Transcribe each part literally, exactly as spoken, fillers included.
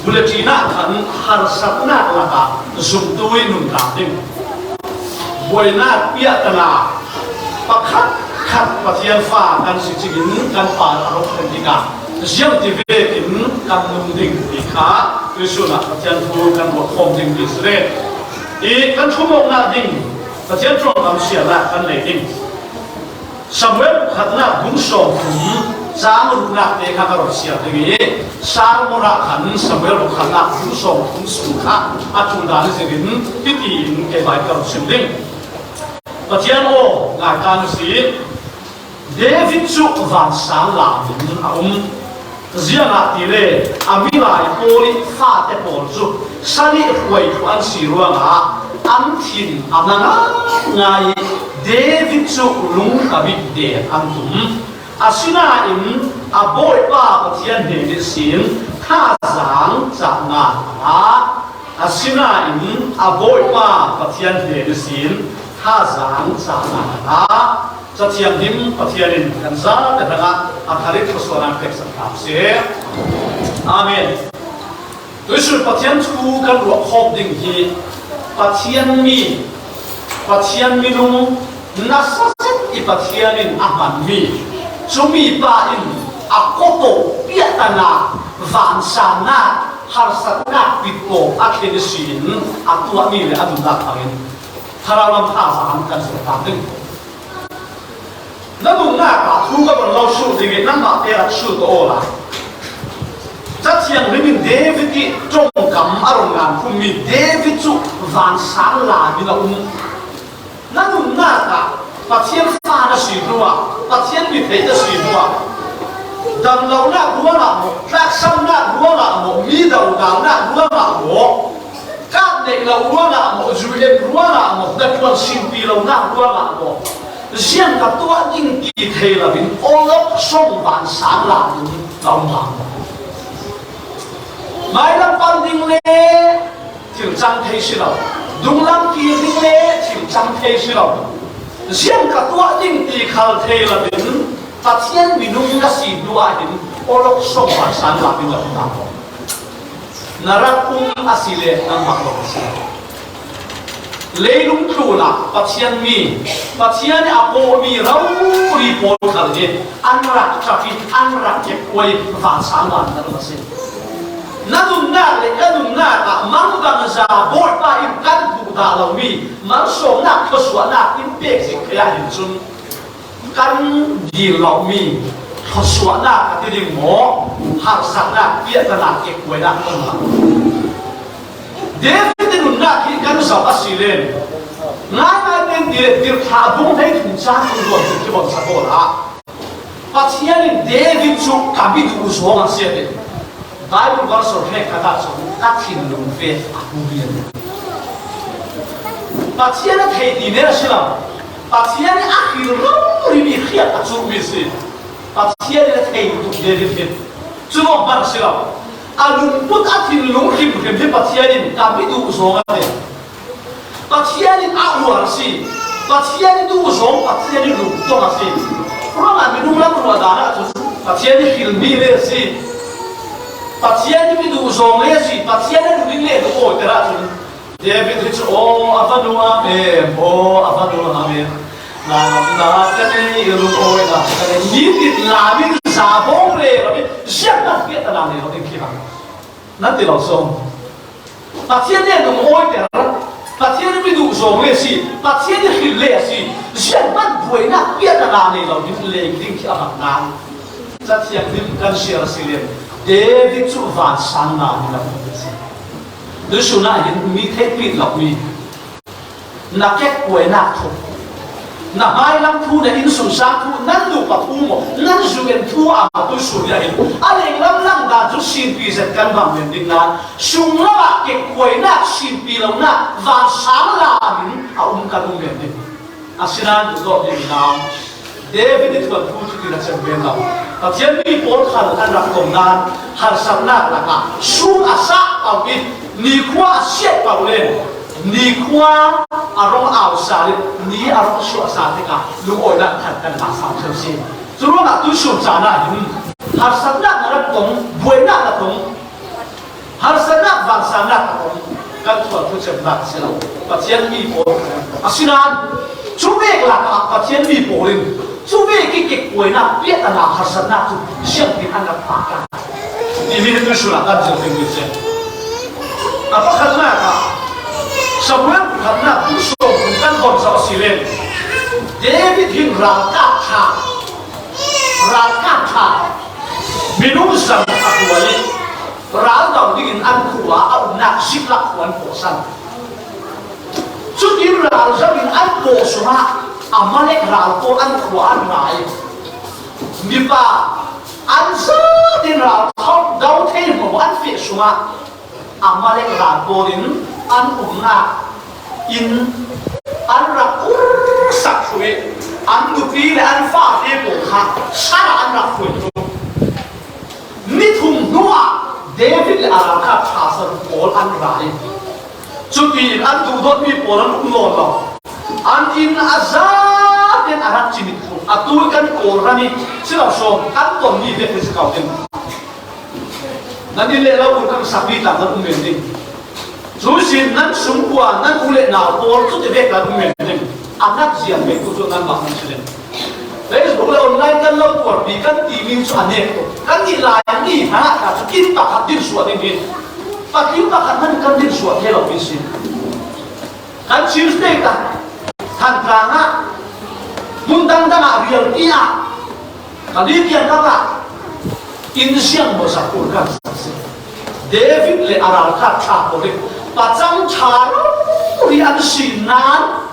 Buletin ah khan harsatnak lakah zumtu i nuntak ding, buainak piahtanak pakhat khat Pathian fa kan si cingin kan par a rawk thei tikah ziangti vekin kan nung ding ti kha tuisun ah Pathian thu kan ruat khawm ding ti si le i kan thumawknak ding Pathian ṭawngkam siarnak kan nei ding. Samuel khatnak bung sawmthum cang ruknak te kha ka rawt siar ding i, Salmon ah khan Samuel khatnak bung sawmthum sung kha a ṭul dan i zingin hiti in keimah in ka rawt sim ding. Pathian aw, ngai ta nu si. David cu vansang la in a um. Ziangahtile a milai pawl i fate pawl cu sal i hruai thu an si ruangah an thin a na ngaingai i David cu lungkam i den an tum. Asinain a Bawipa Pathian hnen ihsin thazaang cahnak a ngah. Asinain a Bawipa Pathian hnen ihsin thazaang cahnak a ngah. Cathianghlim Pathian in kan zate hrangah a thar i thluasuahnak peksak hram seh. Amen. Tuisun Pathian thu kan ruah khawm ding hi Pathian mi, Pathian minung nasa zet i Pathian in a hmanmi, cumi pa in a kawtawk piahtanak, vansannak, harsatnak pitpawh a thlen ihsin a tuahmi le a nunnak bangin Thlarau lam thazaang kan zirh tak ding. Na nunnak ah thu ka von lo sulh ding i nangmah te rak sulh ka aw la. Cathianghlim in David i ṭongkam a rung ngan phummi David cu vansang la in a um. Na nunnak ah Pathian fa na si hnuah, Pathian mi theih na si hnuah, damlonak ruangah maw, tlaksamnak ruangah maw, mi dodalnak ruangah maw, kap neih lo ruangah maw, zu en ruangah maw, na ṭuan simpi lonak ruangah maw, ziang ka tuah ding ti thei loin awlok song vansang la ding na um hang. Mailam pal ding le thil cang thei si lo, dunglam kir ding le thil cang thei si lo, ziang ka tuah ding ti khal thei loin Pathian minung na si hnuah hin awlok song vansang la ding na um hang. Na rak um a si le nangmah lawng a si. Leilung tlunah Pathian mi, Pathian i a pawhmi rori pawl khal hi an rak ṭap i an rak kepkuai vansang vannak a si. Na nunnak le ka nunnak ah mangbangza Bawipa in kan hmuh dah lomi malsawmnak, thluasuahnak in pek zik thei ah hin cun, kan dil lomi thluasuahnak a ti ding maw, harsatnak, piahtanak, kekkuainak kan hmang. David i nunnak hi kan zoh a si len, ngaingai tein ti le Tirhthlah bung hleithum cang kum ruang cu kibawmsak awla Pathian in David cu ka mi duh zawng a si a ti. Bible verse hrek khat ah cun ka thinlung ve a hmu mi a si. Pathian a thei ti men a si lo. Pathian i a hrilh rori mi hriat a cuhmi a si. Pathian in a thei tuk David hi. Cu lawng hmanh a si lo. A lungput a thinlung hrimhrim hi Pathian in ka mi duh zawng a ti. Pathian in a uar a si. Pathian i duh zawng, Pathian i lungtong a si. Ruangah minung lam ruah dan ahcun Pathian i hrilmi le a si. Pathian i mi duh zawng le a si. Pathian a lung le lungawiter ahcun David hi cu, aw, a va nuam em, aw, a va nuam em. Ngamnak ka nei, lungawinak ka nei. Nitin lam in za bawng rero in ziangnak piahtanak nei lo ding khi hang. Nan ti lo sawm. Pathian nih a lungawiter, Pathian nih mi duh zawng le a si, Pathian nih hril le a si, zianghman buainak piahnak a nei lo ding leng ding khi a rak ngai. Cathianghlim kan siar a si len, David cu vansang na nih a um a si. Tuisun ah hin mi theihpih lomi, na kekkuainak thu, na hmailam thu, na innsungsang thu, nan nupa thu maw, nan zu en thu a tuisun ah hin a lenglam langdan cu sinpi zet kan bang men ding nain, sunglam ah kekkuainak, sinpi lonak, vansang la in a um kan um men ding. Asinain duhdawt ding nain David i thuanthu cu ti na cem men lo. Pathian mi pawl khal an rak tong nain harsatnak lakah sum a sah paoh i nikhua a siat paoh le nikhua a rong au sal i ni a rong suah sal tikah lungawinak khat kan hmang sau ṭheu si. Curuangah tuisun caan ah hin harsatnak na rak tong, buainak na tong, Harsatnak, vansannak a om, kan thuanthu cemnak a si lo. Pathian mi pawl a si nan, cuvek lakah Pathian mi pawl in cuvek i kekkuaina piatana harsatnak cu siangtin an rak pahtak. Timi hi tuisun ah kan zir ding mi si. A pakhatnak ah Samuel pakhatnak bung sawm kan von zoh a si len, David hin ralkap ṭha, ralkap ṭha, minung zang a kual i raldo dingin an khua a umnak Ziklag khua an kawhsan. Cutin ralzam in an kawh sungah Amalek ral pawl an khua an ra i mipa an zatin ral thawk do thei hnu an feh sungah Amalek ral pawl in an umnak inn an rak ursak thluh i an nupi le an fate pawl kha sal ah an rak hruai thluh. Ni thum hnuah David le a ralkap ṭha saru pawl an ra i cutiin an duhdawtmi pawl an um nawn lo. An inn a zaten a rak cimit thluh. Atu i kan Kawlram i si lo sawm kan tonmi vek hi si ko ding. Nan inn le lo ur kan sakmi tlang nan um men ding. Cu sin nan sungkua nan u le nau pawl cu ti vek kan um men ding. A nak zian vek tu cu nan bang nan si ding. Facebook le online kan lo tuarpi kan timi cu a nek tuk. Kan nih lai ni hna ka cu inn pakhat din suah ding hi. Patling pakhat hmanh kan din suah thei lo mi si. Kan Tuesday ka Thantlang ah, hmun dangdang ah, rialti ah, ka li kiangkap ah, inn siang maw sak ur kan sak si. David le a ralkap ṭha pawl hi pacang ṭha rori an si nan,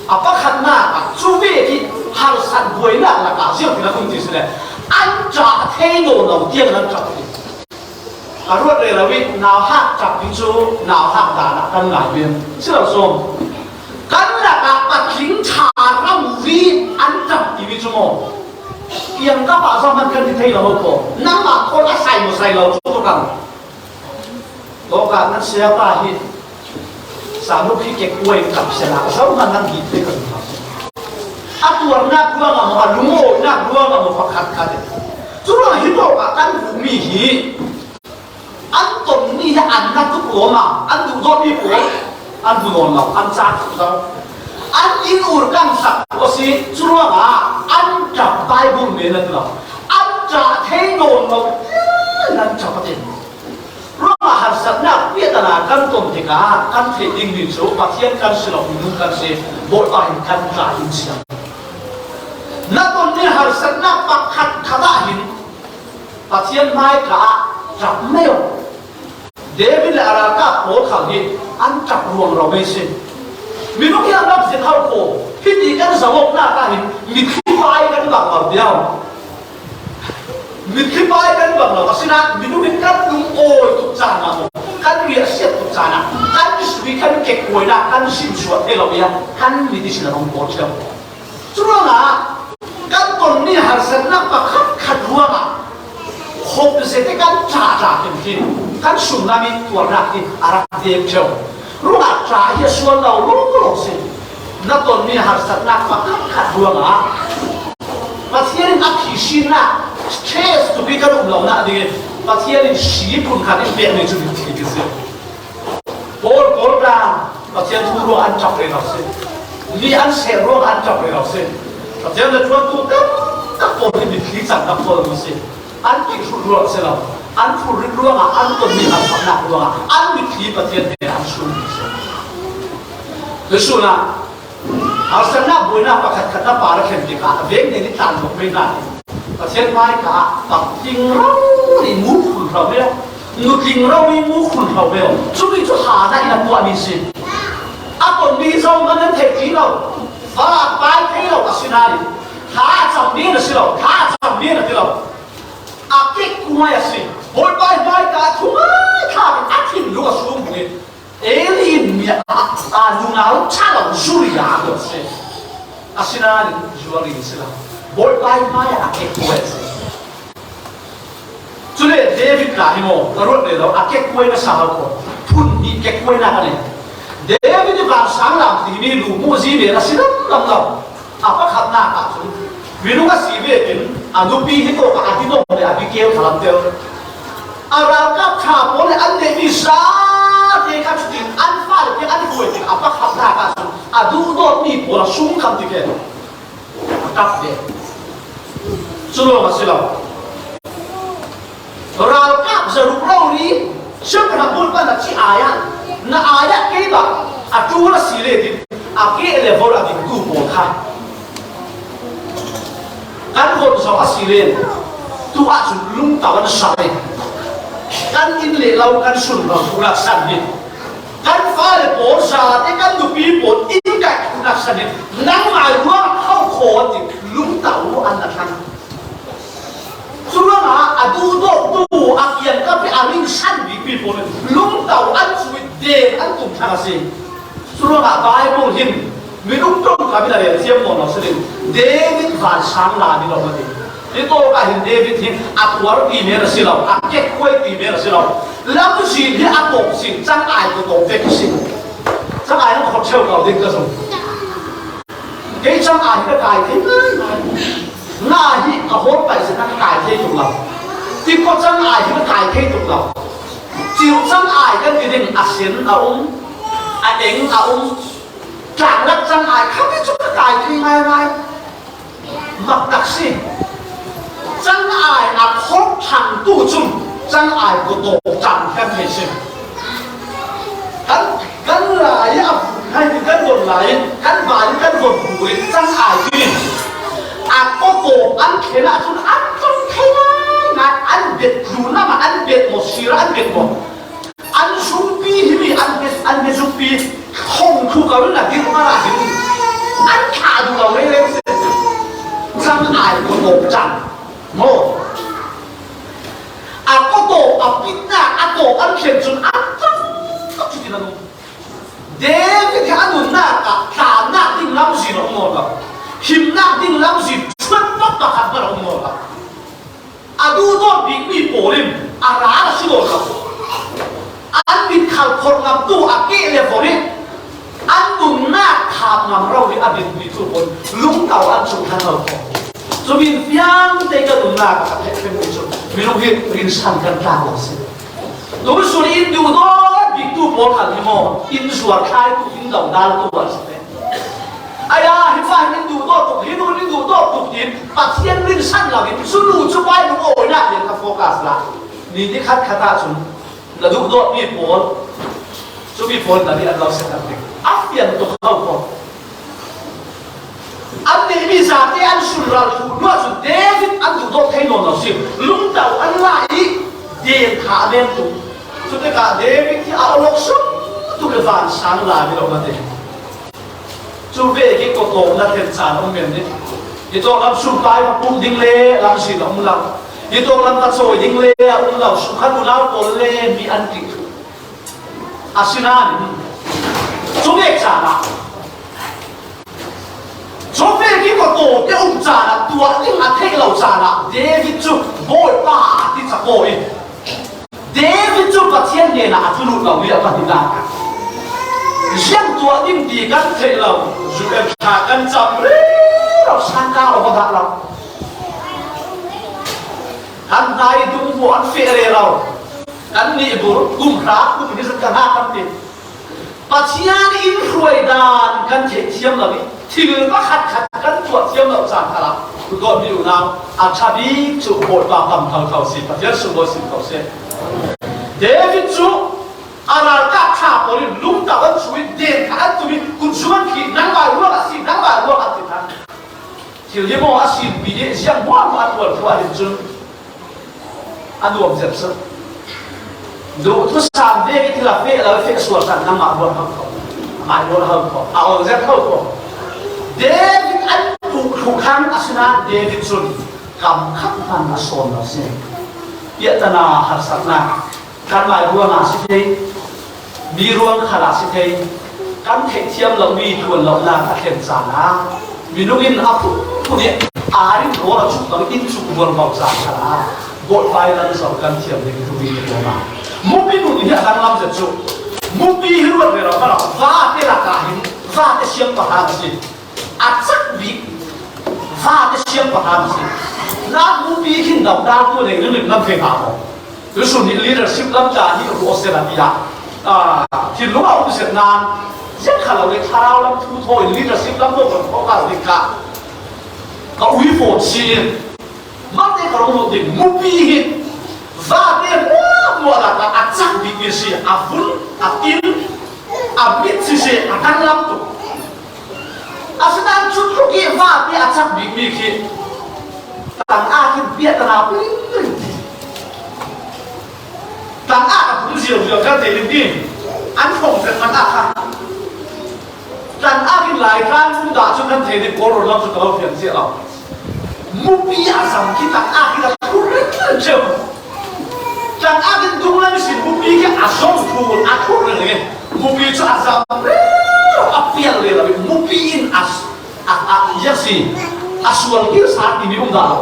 a pakhatnak ah cu vek i harsat buainak lakah ziangtin a um ti si le, an ṭah thei nawn lo tiang nan ṭah ti. A ruat rero i nauhak ṭap hi cu nauhak dan ah kan ngai men si lo sawm. Kan lakah patling ṭha rori an ṭap timi cu maw, kiangkap ah zohhmanh kan ti thei lo ko. Nangmah khawn a sai maw sai lo cu tuk ang. Tawkah nan sayapa hi Sanuk hi kekkuai in kap sehla zohhmanh nan hih te kan hau. A tuarnak ruangah maw, a lungawinak ruangah maw pakhat khat e. Curuangah hi tawkah kan hmuhmi hi an tonmi hi an na tuk lawm a, an duhdawtmi pawl an hmu nawn lo, an cak tuk lo. An inn ur kan sak a si, curuangah an ṭap Baibal men an lo. An ṭah thei nawn lo, nan ṭap a ti. Ruangah harsatnak piatana kan ton tikah kan theih dingmi cu Pathian kan si lo, minung kan si, Bawipa hin kan tla in siang. Na tonmi harsatnak pakhat khat ah hin Pathian hmaika ah ṭap meo. David le a ralkap pawl khal hi an ṭap ruangro mei si. Minung hi an rak zin hau ko, hiti kan zoh awknak ah hin mitthli pai kan bang lo deuh. Mitthli pai kan bang lo, asinain minung in kan lungawi tuk caan ah maw, kan riahsiat tuk caan ah, kan sui kan kekkuainak kan simsuah thei lo i a, kan mit ihsin a rung pawl ṭheu. Curuangah kan tonmi harsatnak pakhat khat ruangah khop zete kan ṭah ṭah khin khi kan sunglam i tuarnak hi a rak dek ṭheu. Ruangah ṭah hi a sual lo lawlaw si. Na tonmi harsatnak pakhat khat ruangah Pathian in a thihsinnak stress tupi kan um lonak dingin Pathian in si phun khat in pekmi cu mitthli hi si. Paul, Paul tla Pathian thu ruang an ṭap rero si. Mi an seh ruang an ṭap rero si. Pathian na ṭuantu tamtak pawl hi mitthli cangnak pawl an si. An ti hrut ruang si lo. An hrut ruangah an tonmi harsatnak ruangah an mitthli Pathian hnen an sun si. Tuisun ah harsatnak buainak pakhat khat na par a thlen tikah a veng nih tlan tuk pei hna. Pathian hmaika ah patling rori mu khun hlo ve. Nutling rori mu khun hlo ve. Cumi cu ha na in a tuahmi si. A tonmi zohhmanh nan theih ti lo. Fa pai thei lo a si nain, thla a cam men a si lo, thla a cam men a ti lo. A kekkuai a si. Bawipa hmaika ah thungai thlak in a thinlung a sum bungin Eli in mi a, a nunau ṭha lo zuri a tuah si. Asinain zuari si lo. Bawipa hmai ah a kekkuai a si. Cule David tla hi maw, ka ruat ve lo, a kekkuai na sa lo ko. Phun nih kekkuai na ka nei. David i vansang lam timi lu mu zi ve na si lam lam lo. A pakhatnak ah cun minung a si vekin a nupi hi tawk a, a hi nawng le a bikel kha lam tel. A ralkap ṭha pawl le an neihmi zate kha cutin an fale kiang an hruai tik a pakhat lak ahcun a duhdawtmi pawl a sungkham tik he a kap ve. Cu lawng a si lo. Ralkap zaruk rori siangpahrang bulh pan a ci ai ah na ai ah keimah a ṭul a si le din a keh le vor a dingtu pawl kha kan holh zo a si le tu ahcun lungto an sa ve. Kan inn le lo kan sun lo tu laksan hi. Kan fale pawl zate kan nupi pawl in kaih tu laksan hi. Nangmah ruang ho kho ti lungto an na thlang. Curuangah a duhdawttu a kiangkap i a ringsan bikmi pawl in lungto an cu i den an tum thlang a si. Curuangah Baibal hin minung ṭongkam in a rel thiam nawn lo si ding. David vansang la ni lo a ti. Hi tawk ah hin David hi a tuarpi men a si lo, a kekhuaipi men a si lo. Lamzin hi a tawp sin, cang ai ko tawp vek a si. Cang ai an khawt ṭheu ko ding ka zong. Kei cang ai hi ka kai thei ngaingai. Nga hi ka hawl paih zet ka kai thei tuk lo. Tikua cang ai hi ka kai thei tuk lo. Ciu cang ai kan ti ding a sen a um, a eng a um. Tlangrak cang ai kha mi cu ka kai thei ngaingai. Maktak si. Cang ai a khawk thangtu cun cang ai kutawk cang kan thei si. Kan, kan lai a vun hai kan von lai, kan vai kan von buri cang ai ti. A kutawk an thlen ah cun an cang thei ngaingai, an bet lu lam ah an bet maw, sira an bet maw. An zumpi himi an he, an he zumpi thong thu ko na ding ma hin an thla duh lo reng reng se. Cang ai kutawk cang maw? A kutawk a pitnak a tawk an thlen cun an cang tak cutin an um. David hi a nunnak ah tlannak ding lamzin a um nawn lo. Himnak ding lamzin ṭhuan pakhat hmanh a um nawn lo. A duhdawt bikmi pawl in a ral a si nawn lo. An mit khal phorh ngamtu a keh le vor i an nunnak khap ngam rori a dingmi cu pawl lungto an cung thlang lo ko. Cumi in fiang te ka nunnak a ka theih mi cu minung hi rinsan kan tlak lo si. Tuisun in duhdawt biktu pawl khal hi maw, in zuar thlaitu, in dodaltu an si te. Aya, hi fa in duhdawt tuk, hi nu in duhdawt tuk, tin Pathian rinsan lo in, cu nu cu pai lungawinak in ka focus la. Ni ni khat khat ah cun na duhdawtmi pawl, cumi pawl na bia an lo set ding. A fiang tuk ho pawl. An neihmi zate an sunral hnu hnu ahcun David an duhdawt thei nawn lo si. Lungto an la i den kha a men tuk. Cutikah David hi a awlok sung tuk le vansang la mi lo na ti. Cu ve khi kawtawk na thlen caan a um men dih. Hi tawk lam sumpai va pumh ding le lam sin a um lo. Hi tawk lam va cawi ding le a um lo. Sukhat unau pawl le mi an ṭih. Asinain cu vek caan ah, cu vek i kawtawk te um caan ah, tuah ding a theih lo caan ah David cu Bawipa a ti capo i David cu Pathian hnenah a thluh lo i a pahnih ah ziang tuah ding ti kan theih lo. U N ṭha kan cam rero, sangka a va dah lo. Kan hna i dungbu an feh rero. Kan nih bur kum hra kum hi zat ka hna kan ti. Pathian in hruai dan kan theih thiam lo i thil pakhat khat kan tuah thiam lo caan khalah, u dawtmi unau, a ṭha bik cu Bawipa tam thotho si, Pathian sunglawi si ko seh. David cu a ralkap ṭha pawl in lungto an cu i den kha an tum i, kut zung an khih, nangmah ruang a si, nangmah ruang a ti khan. Thil hi maw a sinpi i ziang hmuahhmuah a tuar thluah hin cun a nuam zet seh. Duh thusam ve i thil a feh lo, feh sual khan nangmah ruat hau ko, amah ruat hau ko, a ol zet hau ko. David an duh thluh khan asinain David cun kam khat hman a sawn lo si. Piahtana harsatnak Kanmah ruangah a si thei, mi ruang khalah a si thei, kan theihthiam lomi ṭuan lonak a thlen caan ah minung in a phunphun i ar in rawl a cuh bang in cuh ruangvo caan khalah Bawipa i lam zoh kan thiam ding tu mi ka tuah. Mupi nun hi a danglam zet cu, mupi hi ruat ve lo, vate lakah hin vate siangpahrang a si. A cak bik vate siangpahrang a si. Nak mupi khin dok dar tu lei ringring lam ve hna maw? Tusun hi leadership lam ta hi ruh awsel a tia. Ah, thinlung a um zet nan, ziang kha lo le thlarau lam thu thaw in leadership lam thaw kan focus ding kha. Ka ui phone si in, mate ka rong ding, mupi hi, vate muahmuah lakah a chak bik mi si, a vun, a tin, a mit si si, a danglam tuk. Asinain chu tluk i vate a chak bik mi khi tang a khin piak ta na pui. Tang a ka pum ziau ziau kan thei ding, an phong kan tang a kha. Tang a khin lai tlang pum dah chu kan thei ding, kawlrawn lam chu ka lo fiang ziau lo. Mupi a zam khi tang a khin a thur reng reng ziau. Tang a khin dunglam sin mupi khi a zom thul a thur reng reng. Mupi chu a zam reng a pial le lo. Mupi in a a, a, ziak si, a sual kil sa ti mi um dah lo.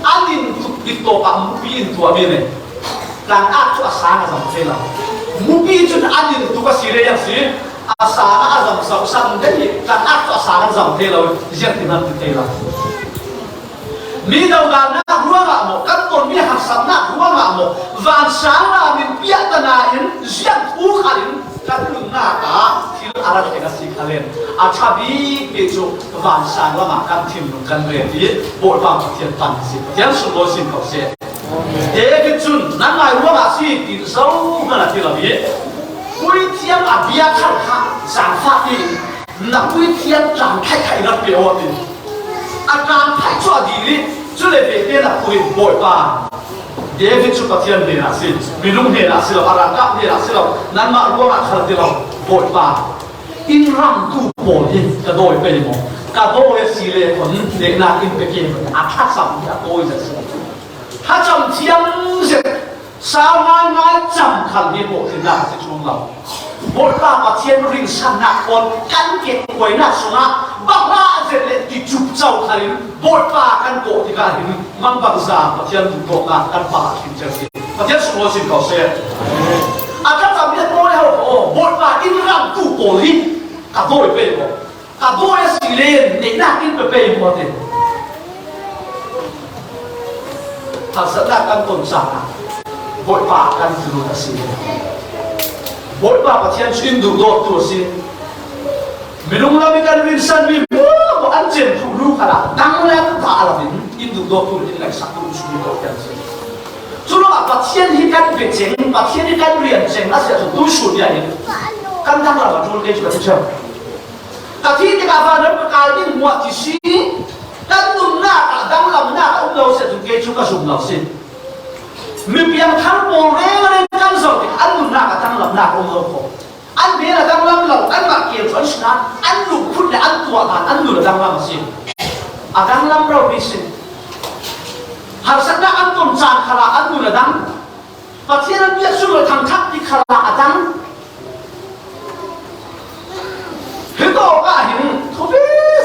A nin tuk bik tawpah mupi in tuah mi ne. Tlang ak chu a sang a zam thei lo. Mupi cun a nin tuk a si le ziak si, a sang a zam sauh san dei. Tlang ak chu a sang a zam thei lo. Ziak ti nan ti thei lo. Mi dodalnak ruangah maw, kan tonmi harsatnak ruangah maw, vansang ram in piahtana in ziang thu khat in kan nunnak ah thil a rak thleng a si kha len, a ṭha bik bik cu vansang lamah kan thinlung kan rel i Bawipa Pathian pan a si. Pathian sunglawi sin ko seh. David cun, "Nangmah ruangah a si," ti zo hmanh a ti lo i, puithiam a bia thar kha zaangfah in, "Na puithiam ṭan thaithaih rak pe aw," a ti. A ṭan thaih cu a dil i, cule vete na phu in, "Bawipa," David cu Pathian hnenah a si, minung hnenah a si lo, a ralkap hnenah a si lo, "Nanmah ruangah khal ti lo, Bawipa, in ramtu pawl hi ka dawi pei maw? Ka dawi a si le khon nehnak in pe ke," a thlacam i a tawi zet si. Thlacam thiam zet, sau ngaingai cam khal hi bawhhrinnak a si chuang lo. Bawipa Pathian rinsannak pawl kan kekkuainak sungah bang hlah zet le ticup co khal in Bawipa kan kawh tikah hin mangbangza Pathian duhdawtnak kan pah a thin cio si. Pathian sunglawi sin ko seh. A thlacam hi a tawi ho ko, Bawipa in ramtu pawl hi ka dawi pei maw? Ka dawi a si le nehnak in pe pei maw te. Harsatnak kan ton caan ah Bawipa kan tlu a si. Bawipa Pathian cu in duhdawttu a si. Minung lam i kan rinsanmi hmuahhmuah an cem thluh hnu khalah danglam dah a lamin in duhdawttu in ngaihsaktu um sumi Bawipa a si. Cu ruangah Pathian hi kan pe ceng, Pathian hi kan rian ceng a si ahcun tuihsun bia in kan danglam a ṭul kei cu ka si ṭheu. Ka thih tikah vanram ka kai ding hmuah ti si. Kan nunnak ah danglamnak a um lo si ahcun kei cu ka zum lo si. Mi piangthar pawl rengreng kan zoh tikah an nunnak ah danglamnak a um lo ko. An hnen a danglam lo, anmah keu cu an si nain an lungphun le an tuah hlan an nun a danglam a si. A danglam rori si. Harsatnak an ton caan khalah an nun a dang. Pathian an biak sung le thangthak ti khalah a dang. Hi tawk ah hin thupi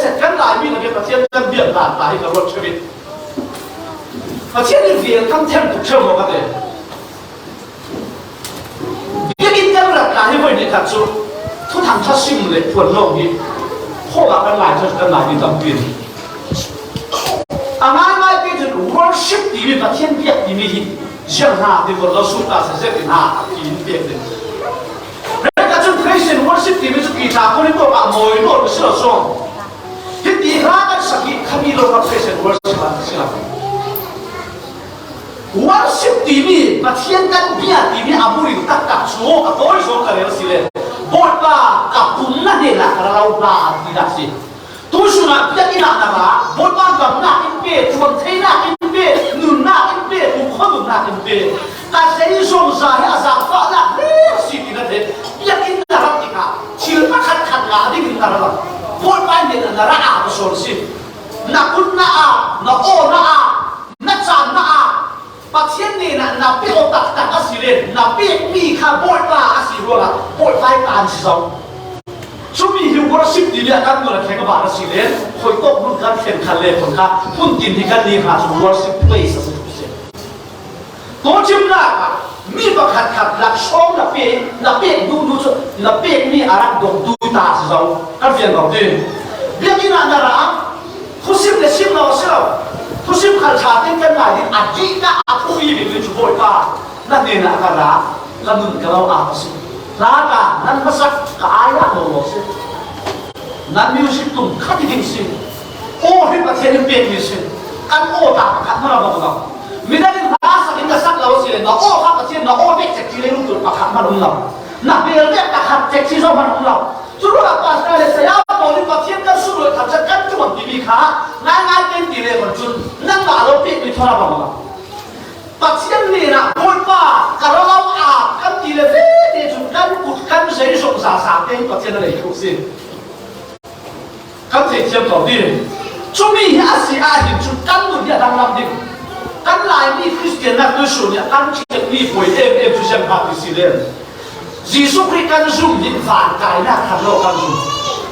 zet kan Laimi lak i Pathian kan biak dan ta hi ka ruat ṭheu i Pathian i vel kan thleng tuk ṭheu maw ka ti. Biakinn kan rat ta hi voi nih khat cu thuthang ṭha sim le phuan lo hi khawh ah kan Lai ṭha kan Laimi tampi in a ngaingai te cun worship timi Pathian biak timi hi ziang hna ti ko lo sut ta seh zet in ha ti in pek ding. Reka cun praise and worship timi cu Peter Korin tawk ah mawi nawn si lo sawm. Hiti hla kan sak hi khami lo kha praise and worship an si lo. Worship timi, Pathian kan bia timi a burin taktak cu a tawi zawn ka rel si le, Bawipa, ka pum na hnenah ka ra lo hna, an ti dah si. Tuisun ah biakinn ah na ra, Bawipa gamnak in pe, ṭuan theinak in pe, nunnak in pe, kumkhua nunnak in pe. Ka zeizong za hi a zaangfahnak hle a si ti na theih. Biakinn na rat tikah thil pakhat khat ngah ding in na ra lo. Bawipa hnenah na ra ah ka sawn si. Na kutnak ah, na awnak ah, na cannak ah, Pathian hnenah na pe aw taktak a si le, na pekmi kha Bawipa a si ruangah Bawipa i kan si zo. Cumi hi worship timi a kan nun a thleng a ban a si le, khuitawk nun kan thleng khan le khun kha, hmun tin hi kan ni hna cu worship place a si tuk si. Tuchimnak ah mi pakhat khat laksawng na pe, na pek duhduh cu na pekmi a rak dong duh ta a si zo. Kan fiang ko ti. Biakinn ah na ra, khuasim le sim lo a si lo. Thusim khat ṭha tein kan ngai ding a dihna a thupi bik in cu Bawipa, na hnenah ka ra, ka nun ka lo a ka si. Hla tla nan hmasak ka ai ah lo lo si. Nan music tum khat i ding si. Aw hi Pathian in pekmi si. Kan aw ta pakhat hmanh a bang lo. Midang in hla sak in na sak lo si le, na aw kha Pathian na aw vek cek ci le lungtun pakhat hmanh um lo. Na hmel vek pakhat cek ci zo hmanh um lo. Curuangah pastor le saya pawl in Pathian kan sunglawi khat kan ṭuan timi kha ngaingai tein ti le hmanh cun nangmah lo pekmi thawn a bang lo. Pathian hnenah Bawipa ka ra lo a kan ti le vete cun kan kut kan zei zong zaza tein Pathian a lei thluh si. Kan theithiam ko dih. Cumi hi a si ahhin cun kan nun hi a danglam ding. Kan Laimi Khristiannak tuisun hi a kan thiammi puai em em cu siangtho ti si len. Jesuh Khrih kan zum hi vankainak khat lo kan zum.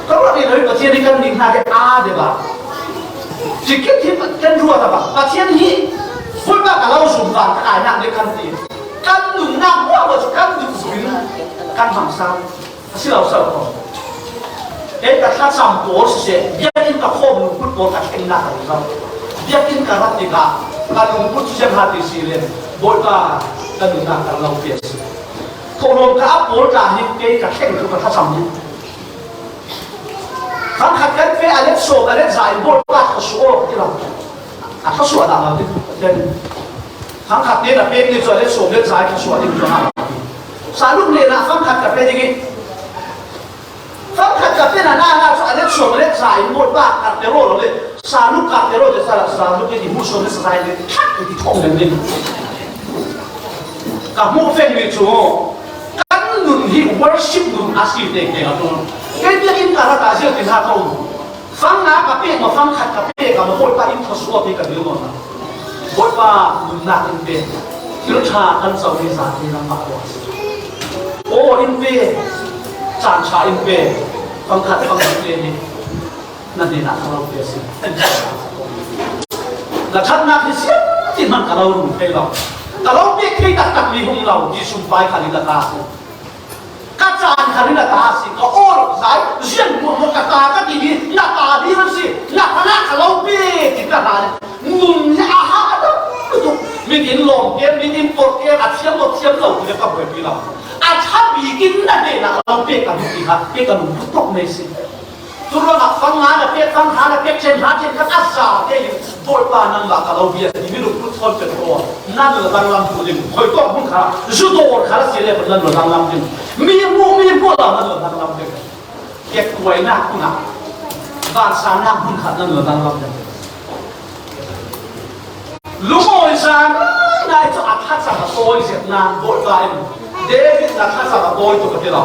Ka ruat rih lo i Pathian hi kan ning hna ke aa deuh ah. Ticket hi kan ruat a bang. Pathian hi Bawipa ka lo zum vankainak nih kan ti. Kan nunnak buahbuah cu kan duh zungin kan hmangsa. A si lo so ko. Kei ka thlacam pawl siseh, biakinn ka khawm lungput pawl ka thlengnak a ring lo. Biakinn ka rat tikah ka lungput cu siangtho ti si le, Bawipa ka nunnak kan lo pia si. Khuahlawm ka ap pawl tla hi kei ka thleng thlu ka thlacam hi. Hrang khat kan feh a let sawm a let za in Bawipa ka suah aw ti lo. A thluasuah dah lo ding Pathian in. Hrang khat tein a pek nih cu a let sawm let za i thluasuah ding cu a hau. Saluk hnenah hrang khat ka pe ding i, hrang khat ka pe na hna cu a let sawm let za in Bawipa ka pe raw lo le. Saluk ka pe raw le, Saluk in i hmuh sawm le sa za in le thak i ti thawng lem ding. Ka hmuh feng nih cu kan nun hi worship nun a si teitei a ṭul. Kei biakinn ka rat ah ziangtin ha ko. Fang nga ka pek maw, fang khat ka pek a maw, Bawipa in thluasuah te ka dil nawn lo. Bawipa nunnak in pe. Thil ṭha kan co ni zate nangmah ruang a si. Aw in pe, caan ṭha in pe, fang khat fang khat te hi na hnenah ka lo pe a si. Na ṭhatnak hi siam ti hmanh ka lo run thei lo. Ka lo pek thei taktak mi hum lo, ti sumpai kha ni ka ta a si. Ka caan kha ni na ta a si, ka aw zai, ziang hmuahhmuah ka ta ka ti hi, na ta ding an si, na hmanh ah ka lo pe, ti ka hlan. Nun hi a ha a dam tuk, mit in lawm ke, mit in porh ke, a thiam lo, thiam lo, ti le ka buaipi lo. A ṭha bik in na hnenah ka lo pe ka hmu ti kha, ke ka nun tuk nei si. Curuangah fang nga na pek, fang hra na pek, chen hra chen khat a za te in Bawipa nangmah ka lo bia timi lungput thawn pek ko. Nan la danglam tu ding, khoi tawk hmun kha, zu dawr kha la si le nan la danglam ding. Mi hmuh, mi hmuh la nan la danglam ding. Kekkuainak hmun ah, vansannak hmun kha nan la danglam ding. Lungawi zan nai cu a thlacam a tawi zet nain Bawipa in David na thlacam a tawi tuk a ti lo.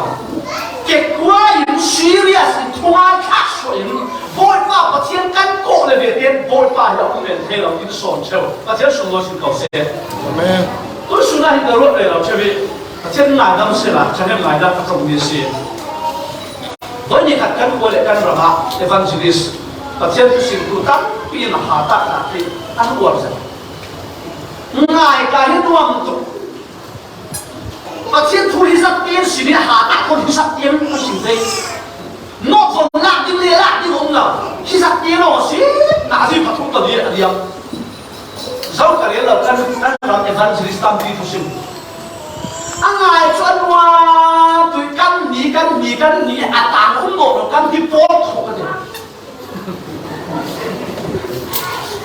Kekkuai in serious in thungai thlak suah in Bawipa Pathian kan kawh le ve tein Bawipa hi a um men thei lo in sawn cheu. Pathian sunglawi sin ko seh. Amen. Tuisun ah hin ka ruat rero cheu i Pathian ngaidam sila, Pathian ngaidam a tlawmmi a si. Voi ni khat kan khua le kan ram ah evangelist, Pathian thu singtu tampi in a hata nak hi an uar zet. Ngai ka hi nuam tuk. Pathian thu hi zat tiang si ni hata khon hi zat tiang a si ve. Nawh khon lak ding le lak ding um lo. Hi zat tiang lo a si. Na zi pathum pali a diam. Zo ka rel lo kan, kan ram evangelist tampi thu sim. A ngai cu a nuam tui kan ni, kan ni, kan ni a tang um nawn lo kan hi pawl thaw ka ti.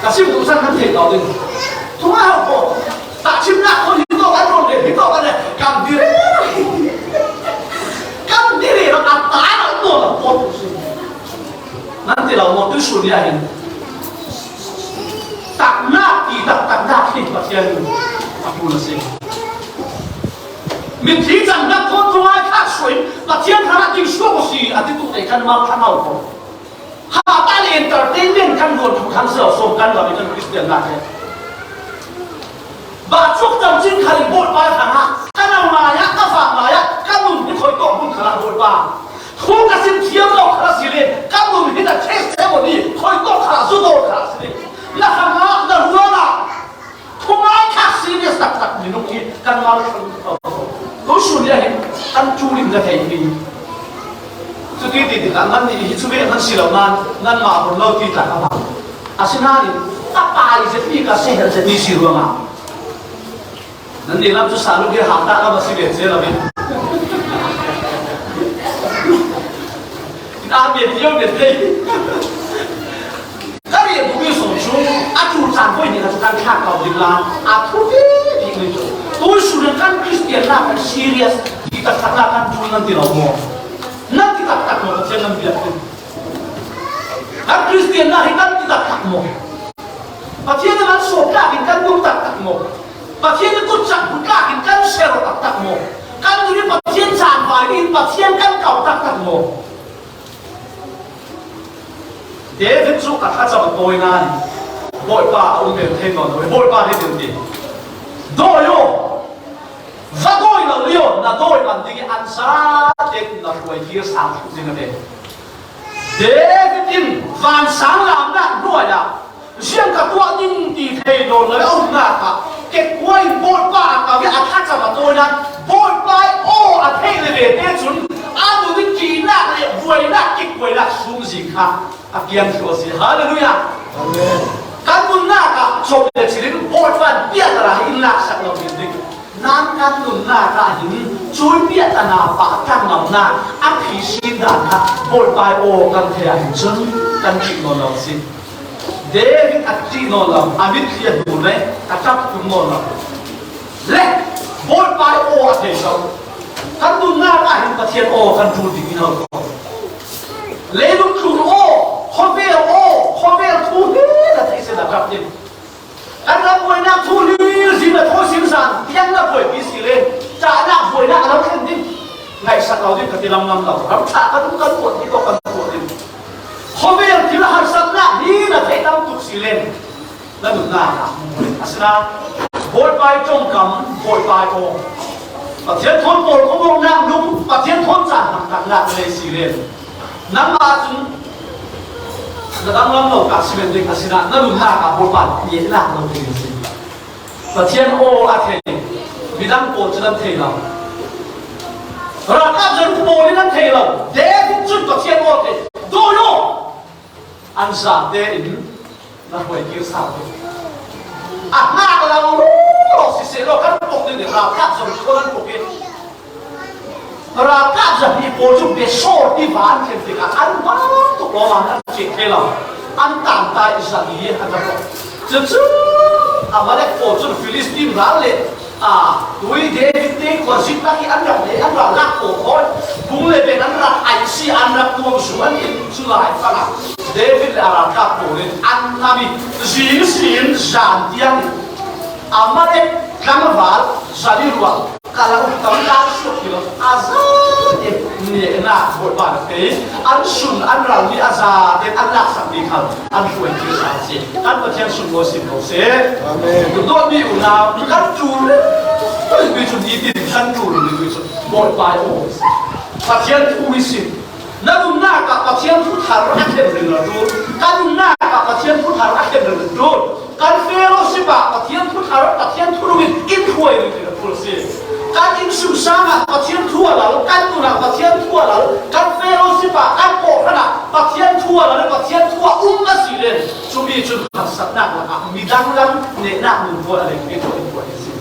Ka sim duh san kan theih lo ding. Thungai ho pawl. Tahchimnak khon hi tawk an ron le, hi tawk an le, kan ti rero. Kan ti rero a tang a um nawn lo pawl thu sim. Nan ti lo maw, tuisun ni ah hin. Taknak ti taktaknak hi Pathian a hmun a si. Mithi cangnak thawn thungai kha suin Pathian hna ding suak u si a ti tuk te kan mal kha nau ko. Ha ta le entertainment kan ruat tuk kan sel so kan lam kan Christian nak. Bah chuak cam cin kha in Bawipa hrangah ka nau lai ah, ka fak lai ah, ka nun hi khoi tawk hmun khalah Bawipa. Thu ka sim thiam lo kha si le, ka nun hi na testimony khoi tawk kha, zu daw kha si le. Na hrangah, na ruangah, thungai kha serious taktak minung hi kan mal thang ko. Tuisun ni ah hin kan cu ling ka thei mi. Cuti ti tikah nan nih hi cu ve nan si lo nan, nanmah hun lo ti tla ka bang. Asinain ka pai zet mi, ka sehel zet mi si ruangah. Nan ni lam cu sa lu ke hau ta ka va si ve che lo mi. Amen, yo, amen. Ka rian bu mi song chu a tu chan voi ni ka tu kan thlak kau ding la, a thu ti ti ni chu. Tu su na kan Christian na kan serious ti tak tak na kan tu nan ti lo mo. Nan ti tak tak mo, ka chen nan biak tu. Kan Christian na hi kan ti tak tak mo. Pathian nih kan sawm tlak in kan dum taktak maw? Pathian nih kutcak bu tlak in kan ser taktak maw? Kan dun in Pathian caan vai in Pathian kan kau taktak maw? David cu a thlacam a tawi nain Bawipa a um ve thei nawn lo. Bawipa hi tin ti, dawi aw, va dawi lo lio, na dawi man ding i an sa tein na hruai kir sang ding a ti. David in vansang lamnak hnuai ah ziang ka tuah ding ti thei nawn lo a umnak ah kekkuai in Bawipa a kau i a thlacam a tawi nain Bawipa i aw a theih le ve te cun a nun i ṭihnak le buainak kekkuainak sum zing kha a kiang thluh a si. Hallelujah! Amen. Kan nunnak ah cawk le cil in Bawipa in piahtana hi in laksak lo ding. Nan kan nunnak ah hin cui piahtana pah kan ngamnak a phi sin dan kha Bawipa i aw kan thei ah hin cun kan ṭih nawn lo a si. David a ṭih nawn lo, a mitthli a hnu le a ṭap tum nawn lo. Le Bawipa i aw a thei lo. Kan nunnak ah hin Pathian aw kan ṭul ding in hau ko. Leilung tlun aw, khawvel aw, khawvel thu hi na theih sin a ṭap ding. Kan ram buainak thu hlir zin a thawi sin zan tiang na buaipi si le, cahnak buainak a lo thlen ding. Ngaihsak lo ding ka ti lamlam lo. Ram ṭha kan um kan buat ti tawh kan buat ding. Khawvel thil harsatnak hi na theih tam tuk si le, na nunnak ah a si na. Bawipa i ṭongkam, Bawipa i aw. Pathian thawn pawl khawmawknak nung, Pathian thawn caan hmangkatnak lei si le. Nangmah cun na danglam lo ka si men ding a si nain na nunnak ah Bawipa nih lak lo ding a si. Pathian aw a thei, midang pawl cun an thei lo. Ralkap zarh pawl in an thei lo. David cun Pathian aw a thei. Dawi aw! An zate in na hruai kir sau hi. A hngak lo siseh law kan pok ding i ralkap zong khual an pok i ralkap zahnih pawl cu Besor tiva an thlen tikah an bang tuk lawmam an cek thei lo. An tanta i zahnih an rak pok. Cucu Amalek pawl cun Filistin ral le Aa, tui David te khuazin tak i an rak lei, an rak lak pawl khawi, bung le ben an rak aih si, an rak tuam su an in cu lai khan ah David le a ralkap pawl in an nam i zing si in zan tiang in Amalek tlangval zali ruang kal a um tam tlang suak ti lo a zan in nehnak Bawipa na pe i an sun an ral mi a zate an laksak mi khal an hruai kir sa a si. Kan Pathian sunglawi sim ko seh. Amen. Dawtmi unau, kan ṭul mi cu nitin kan ṭul mi cu Bawipa i aw a si. Pathian thu i si. Na nunnak ah Pathian thu thar a thlen ringring ṭul. Ka nunnak ah Pathian thu thar a thlen ringring ṭul. Kan fellowship ah Pathian thu thar, Pathian thu rung in in hruai ringring a ṭul a si. Kan innsungsang ah Pathian thu a lal, kan nun ah Pathian thu a lal, kan fellowship ah, kan kawhhran ah Pathian thu a lal, Pathian thu a um a si le, cumi cun harsatnak lakah midang lam nehnak nun pawl a lengpi tuah in tuah in si.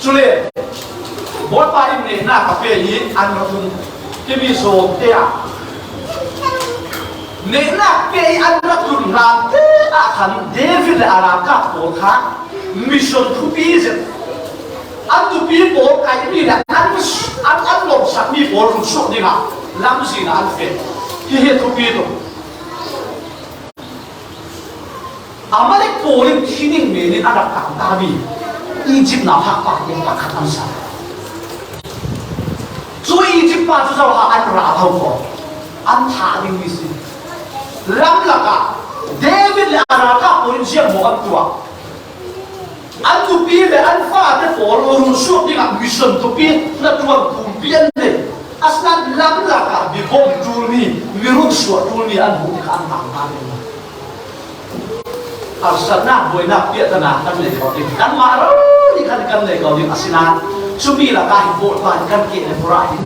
Cule Bawipa in nehnak a pe i an rak um. Himi zawngte ah nehnak pe i an rak tlun hlan te ah khan David le a ralkap pawl kha mission thupi zet, an nupi pawl kaihmi le an, an, an lawmhsakmi pawl run suak dingah lamzin ah an feh. Hihi a thupi tuk. Amalek pawl in thihning men in a rak tangtami Egypt nauhak pa tiang pakhat an sa. Cu Egypt pa cu zoha an ra ho ko, an thah dingmi si. Lamlak ah David le a ralkap pawl in ziangmaw an tuah? An nupi le an fate pawl run suak dingah mission thupi na ṭuan pumpi an nei. Asinain lamlak ah mi bawm ṭulmi, mi run suah ṭulmi an hmuh tikah an tangtang ding. Harsatnak, buainak, piahtana kan nei ko ding. Kanmah rori khan kan nei ko ding. Asinain cumi lakah hin Bawipa in kan keh le purah hin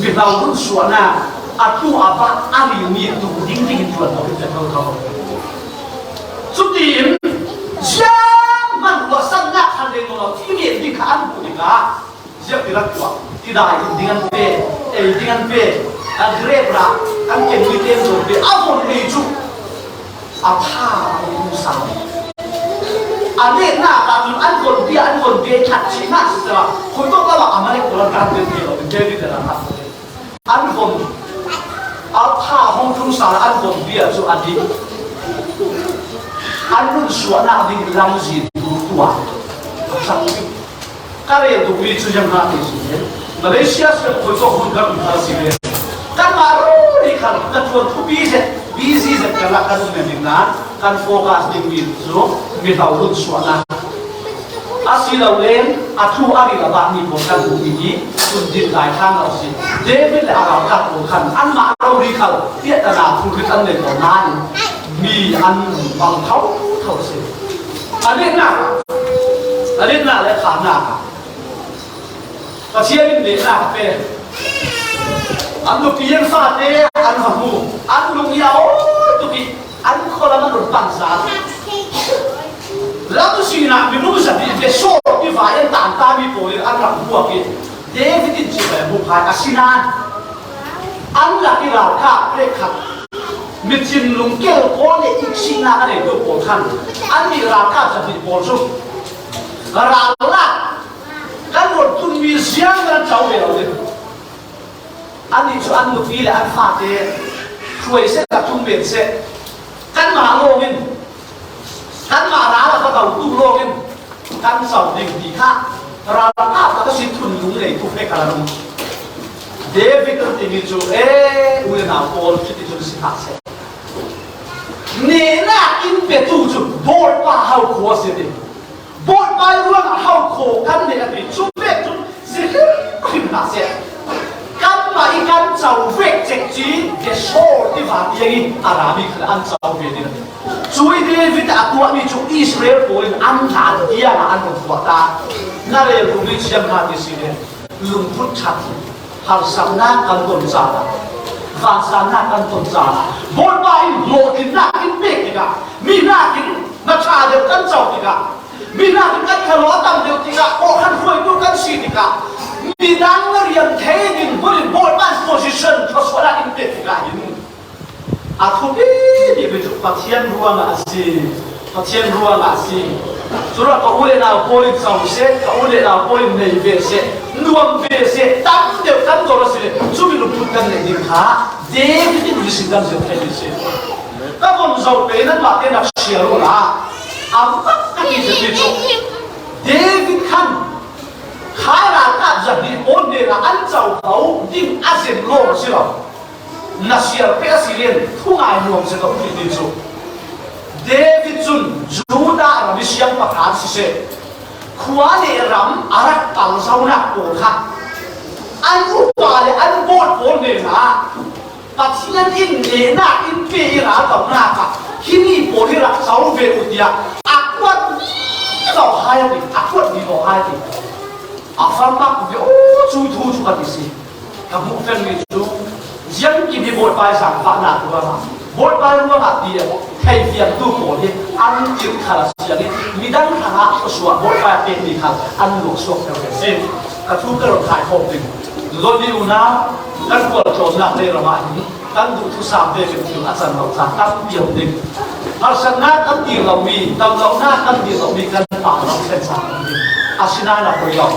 mi hlo run suahnak a tu a bah a rilmi tu ding ding in ṭuan ko ding, kan ko ko. Cutiin, zianghman ruahsanna khan ding lo, ti ngen ding kha an hmuh ding a, ziak ti rak tuah, tidai in ding an pe, ei ding an pe, a grep rah, an ken mi tem zo pe, a von ei cu, a pha a hung tung sang. A nehnak ah cun an von bia, an von bia i that cih hna si cang, khuitawk lam ah Amalek pawl an kan tel ti lo, David le ralkap pawl. An vom, a pha hong tlung sal an vom bia cu a dih. An nun suahnak ding lamzin tu tuah a sak. Ka rel tukmi cu ziang hna ti si le, Malaysia si le, khuitawk hmun kan um hna si le, kanmah rori khan ka ṭuan thupi zet, busy zet kan ah kan um ding nain kan focus dingmi cu mihlauh nun suahnak. Asilole a thu a ril a bahmi pawl kan hmuhmi hi tundin lai ṭhan lo si. David le a ralkap pawl khan anmah rori khal tiahtanak thurhit an nei ko nain mi an bang thotho si. A liannak, a liannak le khanak ah Pathian in nehnak a pe. An nupi an fate an va hmu. An lung i a awi tuk i an khualam an run pangsa. Lam sinah minung zat i ve sawh i vai an tangtami pawl in an rak buak i David in cih bai hmuh hai a si nain an lak i ralkap hrekkhat mithinlung kel pawl le iksihnak a neitu pawl khan annih ralkap zahnih pawl cu ral lak kan ruat tunmi ziang kan co ve lo ding. Annih cu an nupi le an fate hruai seh, ka thum men seh, kanmah lawngin, kanmah ral a ka dotu lawngin kan co ding ti kha ralkap ka si thinlung neitu hrekkhat an um. David kan timi cu, e, u le nau pawl, cuticun si hlah seh. Nehnak in petu cu Bawipa hau khua a si ti. Bawipa ruangah hau khua kan neih a ti. Cu vek cun si hrimhrim hna seh. Kanmah i kan co vek cek ci, Besor tiva tiang i a rami khan an co ve ding a ti. Cui David a tuahmi cu Israel pawl in an hlan tiang ah an rung tuah ta. Na rel tu mi thiam hna ti si le. Lungput ṭhat, harsatnak kan ton caah, vansannak kan ton caah, Bawipa in hlawhtlinnak in pek tikah, mi hnakin hna ṭha deuh kan co tikah, mi hnakin kan khuaruah a tam deuh tikah, kawhhran hruaitu kan si tikah, midang rian thei ding bunin Bawipa in position thluasuahnak in pek tikah hin, a thupi bikmi cu Pathian ruangah a si. Pathian ruangah a si. Curuah ka u le nau pawl in co seh, ka u le nau pawl in nei ve seh, nuam ve seh, tam deuh kan dor a si le, cumi lungput kan neih ding kha David in misi kan zirh thei si. Ka von zoh pei nanmah te nak share ruangah a mak ka ti cu David khan khai ralkap zahnih pawl hnenah an co kho ding a zem lawng a si lo. Na siar peh a si len, thungai nuam zet a um ti cu. David cun Judah ram i siangpahrang siseh, khua le ram a rak palzonak pawl kha an upa le an bawl pawl hnenah Pathian in nehnak in pe i raldohnak ah himi pawl hi rak co ve u tiah a kuat vivo hai a ti, a kuat vivo hai a ti. A farmak ve aw cu thu cu ka ti si. Ka hmuh fengmi cu ziangkim hi Bawipa i zaangfahnak ruangah, Bawipa ruangah ti theifiangtu pawl hi an tirh khal a siang i midang hrangah thluasuah Bawipa pekmi khal an luang suak theu ve si. Ka thu ka rak khai khawh ding. Loni unau kan khualtlawmnak lei ram ah hin kan duh thusam vekin thil a can lo ca tampi a um ding. Harsatnak kan dir lomi, damlonak kan dir lomi kan pa lo thlen ca um ding. Asinain a poi lo.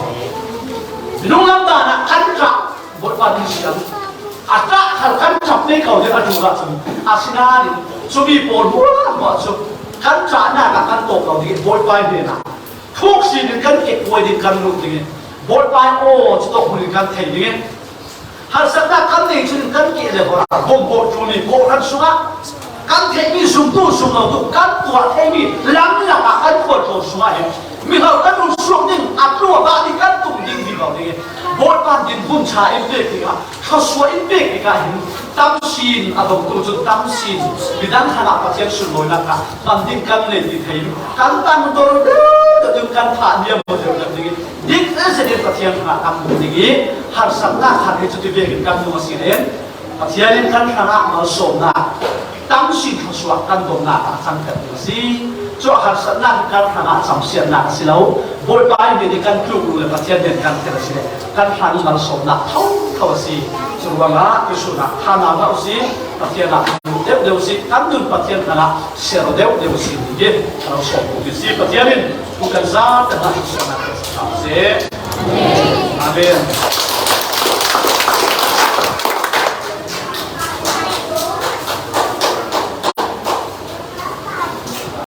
Minung lam dan ah kan ṭah Bawipa nih siang. A ṭah khal kan ṭap te ko ding a ṭul ahcun. Asinain cumi pawl hmuahhmuah cu kan ṭahnak ah kan tawk lo ding i Bawipa hnenah thuk si ding kan kekkuai ding kan luh ding i Bawipa aw cu tawk hmun in kan thei ding i Harsatnak kan nei cun kan keh le hora bawmh bawh ṭulmi kawhhran sungah kan theihmi zumtu zumlotu kan tuah theimi lamlak ah kan khualtlawn sungah hin mihlauh kan run suak ding, a tlu a bah ding kan tum ding vivo ding i Bawipa dinhmun ṭha in pek tikah, thluasuah in pek tikah hin tam sin a dongtu cun tam sin midang hrangah Pathian sunlawinak ah hman ding kan nei ti thei in kan tangdor deuh deuh ding, kan thah niam deuh deuh ding i Dikzet in Pathian hrangah kan hmuh ding i, harsatnak khan hi cuti vekin kan hmuh a si len, Pathian in kan hrangah malsawmnak, Tangsin thluasuah kan domnak ah a cangter ding a si. Cu a harsatnak hi kan hrangah camsiatnak a si lo. Bawipa in hi kan tluk lu le Pathian nen kan tel a si le kan hrang malsawmnak thotho a si. Curuangah tuisun ah thanau hlah u si. Pathian ah lut deuhdeuh si. Kan nun Pathian hrangah ser deuhdeuh si. Hi a lo sawm ko si. Pathian in tu kan za kan hna thluasuahnak kan sa si. Amen.